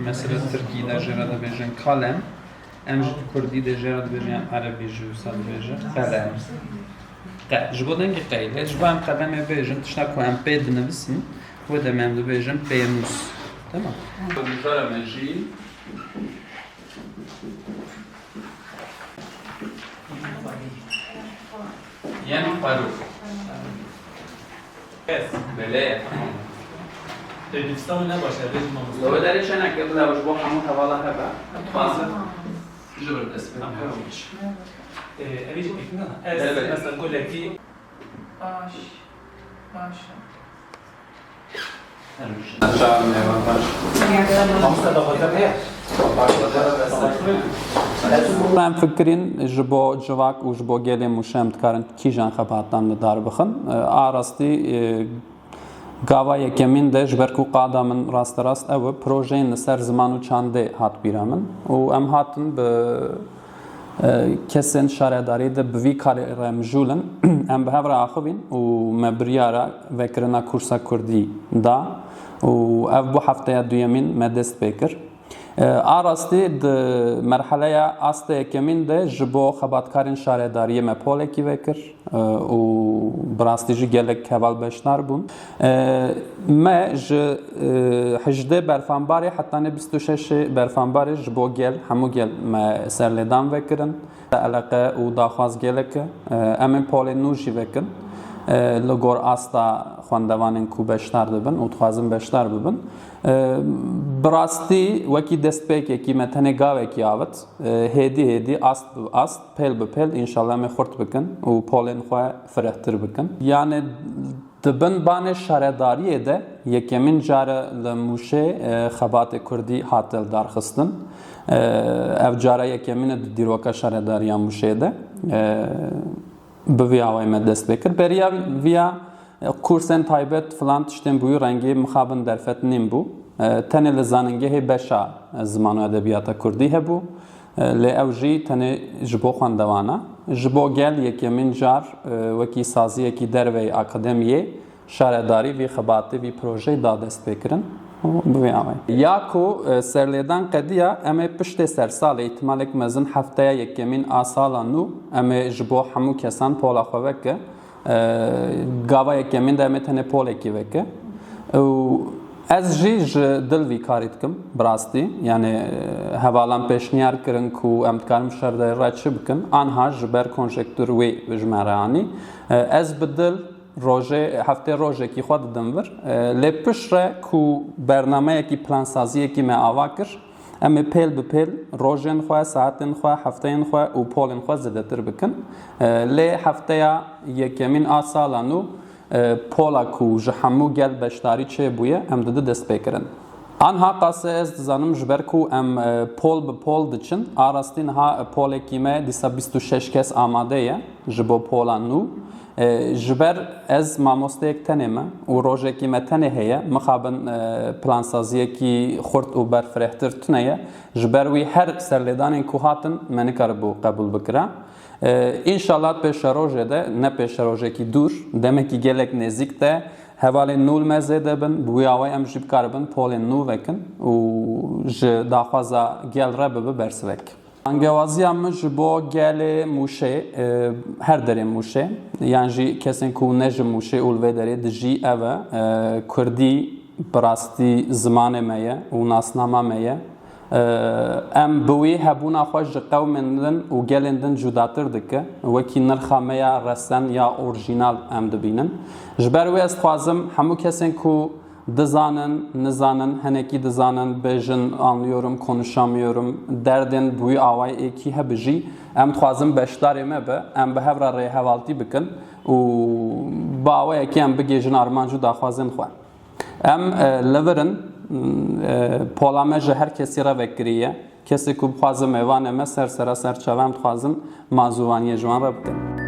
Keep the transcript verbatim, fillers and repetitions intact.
Mesela Tirkî de jê re dibêjin kalem, em jî bi Kurdî de jê re dibêjin, yan Erebî jî wisa dibêjin qelem. Qe, ji bo dengê qey, lê ji bo em qedemê bêjin, tişta ku em pê dinivisin, wê demê em dibêjin pênûs. Tamam. Nûjara me jî Yen xwerû. Kes. Belê, tamam. Pênûsa wî ne baş e, bêjin mamoste. Li wê derê çeneke bila ji bo hemû hevala hebe. Dixwazim ji vir dest pê. Tamam. Ee, evî jî pêkî ne? Ez, belê, belê, mesela golekî. Baş. Baş e. Em fikirîn ji bo civak û ji bo gelê Mûşe em dikarin kîjan xebatan li dar bixin. A rastî, e, gava yekemîn de ji ber ku qada min rasterast ew e, projeyên li ser ziman û çandê hat bîra min û em hatin bi e, kesên şaredarî de bi vî karê re mijûl in. Em bi hev re axivîn û me biryara vekirina kursa kurdî da û ev bû hefteya duyemîn me dest pê kir. E, a rastî di merheleya astê yekemîn de ji bo xebatkarên şaredariyê me polekî vekir. E, û bi rastî jî gelek heval beşdar bûn. E, me ji, e, hejdê berfanbarê hetanê bîst û şeş berfanbarê ji bo gel, hemû gel me serlêdan vekirin. Eleqe û daxwaz gelek e. E, em ê polên nû jî vekin. E, li gor asta xwendevanên ku beşdar dibin û dixwazin beşdar bibin. E, bi rastî wekî destpêkekî me tenê gavekî avit. E, hêdî hêdî, ast bi ast, pêl bi pêl, înşallah em ê xurt bikin û polên xwe firehtir bikin. Yani di bin banê şaredariyê de yekemîn car e li Mûşê, e, xebatê kurdî hate lidarxistin. E, ev cara yekemîn e di dîroka şaredariya Mûşê de. E, bi vî awayî me dest pê kir. Beriya viya, e, kursên taybet filan tiştên bi wî rengî mixabin derfet nîn bû. E, tenê li zanîngehê beşa, e, ziman û edebiyata kurdî hebû. E, lê ew jî tenê ji bo xwendevan e. Ji bo gel yekemîn car, e, wekî saziyekî derveyî akademiyê şaredarî vî xebatê, vî projeyê da destpêkirin û bi vî awayî. Ya ku, e, serlêdan qediya, em ê piştê sersalê, îhtimalek mezin hefteya yekemîn a sala nû, em ê ji bo hemû kesan pola xwe veke. E, gava yekemîn de em ê tenê polekî veke. Û ez jî ji dil vî karî dikim, bi rastî. Yani, e, hevalan pêşniyar kirin ku em dikarin bi şaredarî re çi bikin. Anha ji ber konjektûr wê ji me re anî. E, ez bi dil rojê, heftê rojekî xwe didim vir. E, lê piştre ku bernameyekî, plansaziyekî me ava kir, em ê pêl bi pêl rojên xwe, saetên xwe, hefteyên xwe û polên xwe zêdetir bikin. E, lê hefteya yekemîn a sala nû, e, pola ku ji hemû gel beşdarî çêbûye, em didi destpêkirin. Anha qase ez dizanim, ji ber ku em, e, pol bi pol diçin, a rastî niha, e, polekî me dîsa bîst û şeş kes amade ye ji bo pola nû. E, ji ber ez mamosteyek tenê me û rojekî me tenê heye, mixabin, e, plansaziyekî xurt û berfirehtir tune ye. Ji ber wî her serlêdanên ku hatin me nikaribû qebûl bikira. E, înşallah pêşerojê de, ne pêşerojekî dûr, demekî gelek nêzîk de hevalên nû li me zêde bin, bi wî awayî em jî bikaribin polên nû vekin û ji daxwaza gel re bibe bersivek. Angewaziya min ji bo gelê Mûşê, e, her derê Mûşê, yan jî kesên ku ne ji Mûşê û li vê derê dijî, ev e, e, kurdî bi rastî zimanê me ye û nasnama me ye. E, em bi wî hebûna xwe ji qewmên din û gelên din cudatir dike, wekî nirxa me ya resen ya orjînal em dibînin. Ji ber wê ez dixwazim hemû kesên ku dizanin, nizanin, hinekî dizanin, bêjin, anlıyorum, konuşamıyorum, derdên bi wî awayî êkî hebe jî, em dixwazin beşdarê me be, em bi hev re rêhevaltî bikin û bi awayekî em bigihîjin armanc û daxwazên xwe. Em, e, li vir in, e, pola me ji her kesî re vekirî ye. Kesê ku bixwaze mêvanê me ser sera ser çava, em dixwazin mazûvaniyê ji wan re bikin.